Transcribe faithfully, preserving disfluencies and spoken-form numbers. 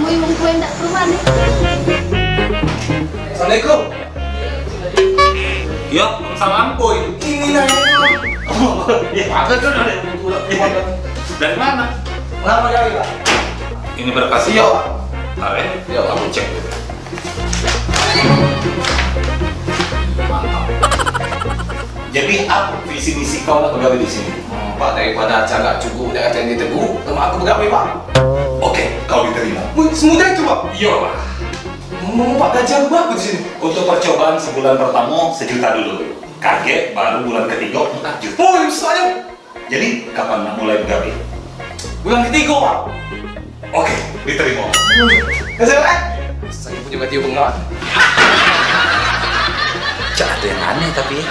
Wong tua ndak ke rumah ni. Assalamualaikum. Yo, salam, boy. Ini lah. Ya, apa tuh, dari, dari mana? Ngelamar gawe, Pak. Ini berkas. Iya, Pak. Tarik. Iya, Pak. Aku cek dulu. Mantap. Jadi, apa visi misi kau nak begawe di sini? Hmm, Pak, daripada cagak cukup dak kate yang ditegur, lemak aku begawe, Pak. Oke, kau diterima. Wih, semudah itu, Pak? Iya, Pak. Ngomong, Pak, gaji aku berapa di sini? Untuk percobaan sebulan pertama, sejuta dulu. Kagek, baru bulan ketiga, empat juta. Oh, besar ya. Jadi, kapan nak mulai begawe? Bulan ketiga, Pak. Oke, diterima. Kasih, Pak. Saya punya gaji bengak. Cak ada yang aneh tapi.